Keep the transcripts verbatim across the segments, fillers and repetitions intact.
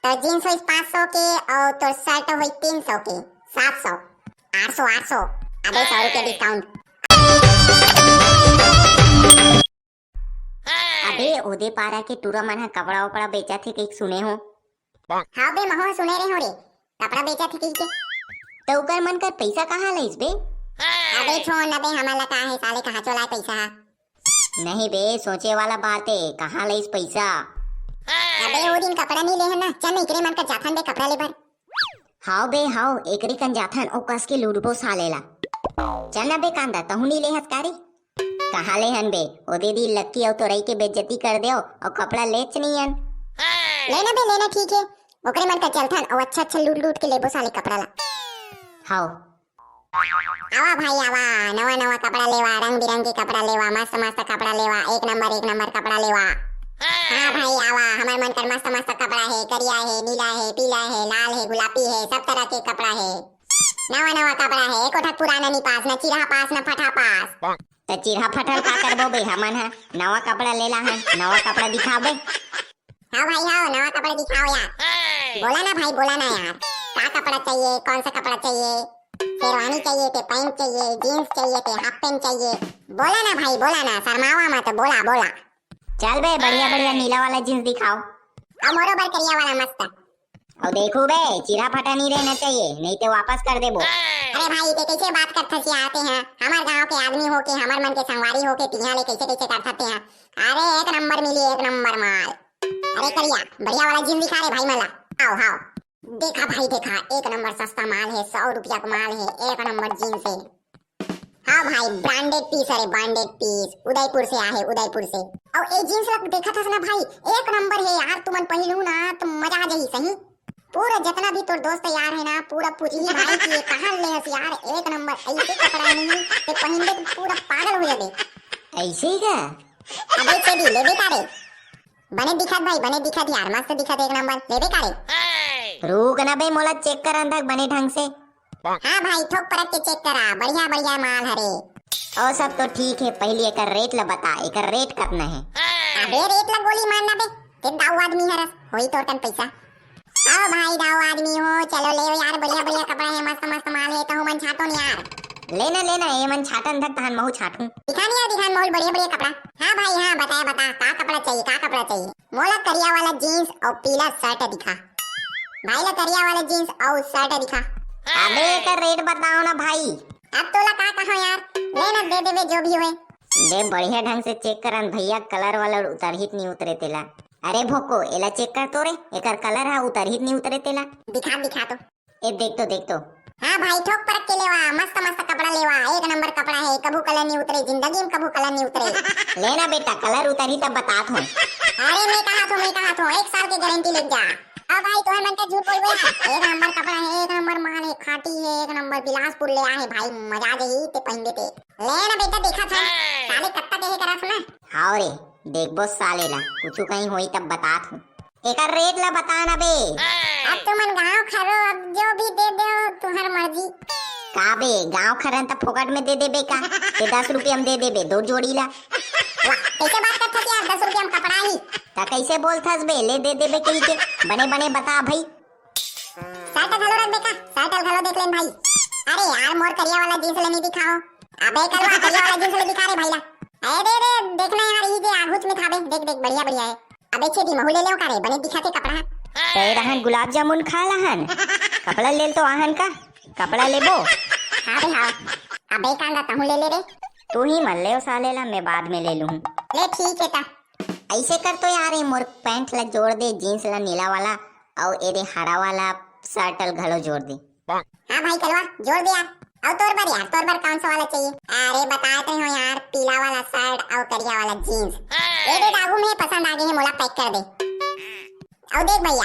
तो जींस होइस पाँच सौ के अउ तोर शर्ट होइस तीन सौ के, सात सौ, आठ सौ, आठ सौ। अबे, सौ रुपया डिस्काउंट। अबे, ओदे पारा के टूरा मन ह कपड़ा वपड़ा बेचत हे कहिके सुने हों। हाँ बे, महूं ह सुने रहे हों रे, कपड़ा बेचत हे कहिके। त ओकर मन कर पइसा कहाँ लइस बे? अबे छोड़ न बे, हमन ला का हे साले, कहाँ चोला हे पइसा ह? नहीं बे, सोचे वाला बात हे, कहाँ लइस पइसा? अबे ओ दिन कपड़ा नहीं लेहन ना, चल ना एकरे मन कर जाथन बे कपड़ा ले बर। हाव बे हाव, एकरे कन जाथन, ओ कस के लूटबो साले ला। चल ना बे कांदा, तहूं नहीं लेहस का रे? कहाँ लेहन बे? ओ दीदी लक्की अउ तोरई के बेइज्जती कर देव अउ कपड़ा लेच नहीं हन। लेना बे लेना, ठीक हे, ओकरे मन कर चलथन अउ अच्छा अच्छा लूट लूट के लेबो साले कपड़ा ला। हाव। आवा भाई आवा, नवा नवा कपड़ा लेवा, रंग बिरंगी कपड़ा लेवा, मस्त मस्त कपड़ा लेवा, एक नंबर एक नंबर कपड़ा लेवा। हाँ भाई आवा, हमर मन कर मस्त मस्त कपड़ा हे, करिया हे, नीला हे, पीला हे, लाल हे, गुलाबी हे, सब तरह के कपड़ा हे। नवा नवा कपड़ा हे, एको ठक पुराना नी पास, न चिरहा पास, न फटहा पास। त चिरहा फटहा ल का करबो बे हमन ह? नवा कपड़ा लेला हन, नवा कपड़ा दिखाबे। हाँ भाई हाँ, नवा कपड़ा दिखाओ यार। बोला ना भाई, बोला ना यार, का कपड़ा चाहिए, कौन सा कपड़ा चाहिए? शेरवानी चाहिए ते पैंट चाहिए, जींस चाहिए ते हाफ पैंट चाहिए? बोला ना भाई, बोला ना, शर्मावा मत, बोला बोला। चल बे, बढ़िया बढ़िया नीला वाला जींस दिखाओ। अउ मोरो बर करिया वाला मस्त। अउ देखू बे, चिरहा फटहा नहीं रहना चाहिए, नहीं ते वापस कर देबो। अरे भाई, ते कइसे बात करथस यार ते ह? हमर गांव के आदमी होके, हमर मन के संगवारी होके, तिहां ले कइसे कइसे करथस ते ह? अरे एक नंबर मिली, एक नंबर माल। अरे करिया, बढ़िया वाला जींस दिखा रे भाई मन ला। हाव हाव। देखा भाई देखा, एक नंबर सस्ता माल हे, सौ रुपया के माल हे, एक नंबर जींस हे। हाँ भाई, ब्रांडेड पीस, अरे ब्रांडेड पीस, उदयपुर से आहे, उदयपुर से। अउ ए जींस ला देखत हस ना भाई, एक नंबर हे यार, तुमन पहिनहू ना त मजा आ जाही सही। पूरा जितना भी तोर दोस्त यार हे ना, पूरा पूछही भाई कि ये कहाँ ले हस यार, एक नंबर, ऐसे कपड़ा नहीं ते पहिनबे त पूरा पागल हो जाबे। ऐसे ही का? अबे चेदी, लेबे का रे? बने दिखत भाई, बने दिखत यार, मस्त दिखत एक नंबर, लेबे का रे? रुक ना बे, मोला चेक करन तक बने ढंग से। हाँ भाई, ठोक परख के चेक करा, बढ़िया बढ़िया माल हरे। ओ सब तो ठीक हे, पहिली एकर रेट ला बता, एकर रेट कतना हे? अबे रेट ला गोली मार ना बे, ते दाऊ आदमी हरस, होई तोर कन पैसा। आओ भाई दाऊ आदमी हो, चलो ले यार, बढ़िया बढ़िया कपड़ा हे, मस्त मस्त माल हे, तहू मन छाटो न यार। लेना लेना, ए मन छाटन धक तहन महू छाटू। दिखा नहीं यार, दिखा महू बढ़िया बढ़िया कपड़ा। हाँ भाई हाँ, बताया बता, का कपड़ा चाहिए, का कपड़ा चाहिए? मोला करिया वाला जींस अउ पीला शर्ट दिखा। भाई ला करिया वाला जींस अउ शर्ट दिखा। अबे एकर रेट बताओ ना भाई। अब तोला का कहो यार, ले ना दे देबे जो भी होए। दे बढ़िया ढंग से चेक करन भैया, कलर वलर उतरही त नहीं उतरे तेला। अरे भोको, एला चेक कर तो रे, एकर कलर हा उतरही त नहीं उतरे तेला। दिखा दिखा तो। ए देख तो, देख तो। हाँ भाई, ठोक परख के लेवा, मस्त मस्त कपड़ा लेवा, एक नंबर कपड़ा हे, कभू कलर नहीं उतरे, जिंदगी में कभू कलर नहीं उतरे। लेना बेटा, कलर उतरही तब बतात हूँ। अरे मैं कहा थो, मैं कहा थो, एक साल के गारंटी ले जा। अब भाई तोहे मन के झूठ बोलबे यार, एक नंबर कपड़ा हे, एक नंबर माल हे, खाटी हे, एक नंबर बिलासपुर ले आहे भाई, मजा आ जाही ते पहिनबे ते। लेना बेटा, देखा था साले कत्ता के हे करा सुना। हाँ रे, देखबो साले ला, कुछ कहीं होई तब बतात हूँ। एकर रेट ला बता ना बे। अब तुमन गांव खरो, अब जो भी दे दो, तुम्हार मर्जी। का बे, गांव खरन त फोकट में दे देबे का? ते दस रुपया में दे देबे दो जोड़ी ला। वाह, कैसे बात करथस यार, दस रुपया में कपड़ा ही। त कैसे बोलथस बे, ले दे देबे कही के? बने बने बता भाई। शर्ट घलो रख दे का, शर्ट घलो देख लेन भाई। अरे यार, मोर करिया वाला जींस ले नहीं दिखाओ। अबे कलवा, करिया वाला जींस ले दिखा रे भाई ला। अरे रे, देखना यार, ये जे आगुच में थाबे, देख देख, बढ़िया बढ़िया है। अबे छेदी, महू ले लेव का रे, बने दिखत हे कपड़ा। तय रहन गुलाब जामुन खा लहन, कपड़ा लेल तो आहन का, कपड़ा लेबो। हाँ बे हाँ। अबे कांदा, तहूँ ले ले रे। तू ही मन ले साले ला, मैं बाद में ले लूँ। ले ठीक है ता। ऐसे कर तो यार, ये मोर पैंट ला जोड़ दे, जींस ला नीला वाला, अउ एदे हरा वाला शर्ट ला घलो जोड़ दे। हाँ भाई कलवा, जोड़ दे यार। अउ तोर बर यार, तोर बर कौन सा वाला चाहिए? अरे बताते हो यार, पीला वाला शर्ट अउ करिया वाला जींस। ये दे दागू में पसंद आ गई है, मोला पैक कर दे। अउ देख भैया,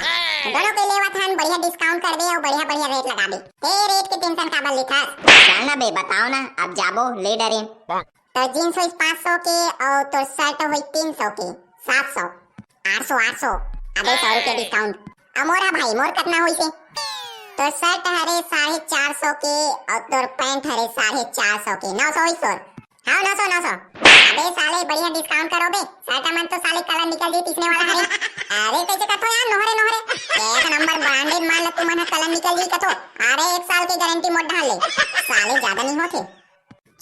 दोनों के लेवत हन, बढ़िया डिस्काउंट कर दे अउ बढ़िया बढ़िया रेट लगा दे। ते रेट के टेंशन काबर लेथस? चल ना बे, बताओ ना, अब जाबो ले डरेन। तो जींस होइस पाँच सौ के अउ तोर शर्ट होइस तीन सौ के, सात सौ, आठ सौ, आठ सौ। अबे सौ रुपया डिस्काउंट। अउ मोर हा भाई, मोर कतना होइस हे? तोर शर्ट हरे साढ़े चार सौ के अउ तोर पैंट हरे साढ़े चार सौ के, नौ सौ होइस तोर। हाँ, नौ सौ, नौ सौ। अबे साले, बढ़िया डिस्काउंट करो बे। शर्ट मन तो साले कलर निकल जाई, पिसने वाला हरे। अरे कैसे करथो यार, नोहरे नोहरे। एक नंबर कांडेद माल ला तुमन ह कलन निकल जी कथो। अरे, एक साल के गारंटी मोर डाल ले। साले, ज्यादा नहीं होथे।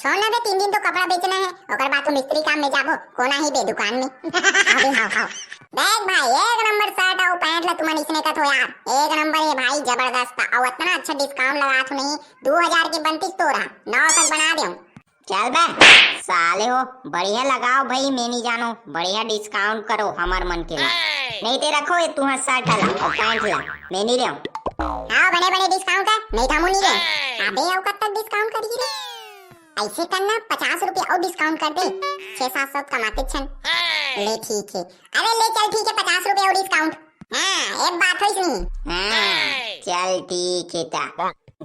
छोड़ ना बे, तीन दिन तो कपड़ा बेचना है, ओकर बाद तो मिस्त्री काम में जाबो, कोन आही बे दुकान में। अबे हाव, हाव। देख भाई, एक नंबर शर्ट अउ पैंट ला तुमन इसने कथो यार, एक नंबर है भाई, जबरदस्त। अउ इतना अच्छा डिस्काउंट लगाथो नहीं, दू हजार के बनतीस तोरा, नौ तक बना देंव। चल बे, साले हो, बढ़िया लगाओ भाई, मैं नहीं जानो, बढ़िया डिस्काउंट करो हमर मन के ला। नहीं ते रखो ये तुंहर शर्ट ला अउ पैंट ला, मैं नहीं लेंव। हाव, बने बने डिस्काउंट कर, नहीं तो हमू नहीं लेंव। अबे, अउ कब तक डिस्काउंट करी रे? ऐसे करना, पचास रुपया अउ डिस्काउंट कर दे, छह सात सौ कमाते छन। ले ठीक है, अरे ले चल ठीक है, पचास रुपया अउ डिस्काउंट। हाँ, एक बात होइस नहीं। हाँ, चल ठीक है ता।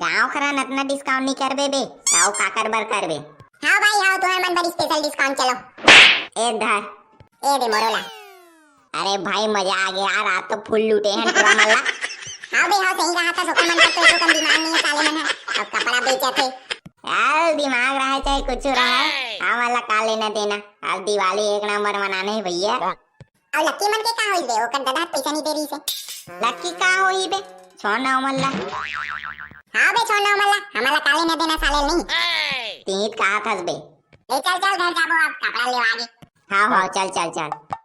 गांव करा न अतना डिस्काउंट नहीं करबे बे, ताऊ काकर बर करबे? हाव भाई हाव, तुंहर मन बर स्पेशल डिस्काउंट, चलो। ए धर। ए दे मोरोला। अरे भाई, मजा आ गया यार, आज तो फुल लूटे हैं पूरा मल्ला। हाव बे हाव, सही कहा था, सोकर मन का तो एको कन दिमाग नहीं है साले मन है, अब कपड़ा बेचत है। यार, दिमाग रहे चाहे कुछ रहे, हमन ला का लेना देना, अब दिवाली एक नंबर मनाना है भैया। अउ लक्की मन के का होइस बे? ओकर ददा पैसा नहीं दे रही से। लक्की का होही बे? छोड़ ना ओमन ला। हाँ बे, छोड़ ना ओमन ला, हमन ला का लेना देना साले नहीं। तीत कहा थस बे। ले चल चल घर जाबो, अब कपड़ा लेवा आगे। हाँ हाँ, चल चल चल।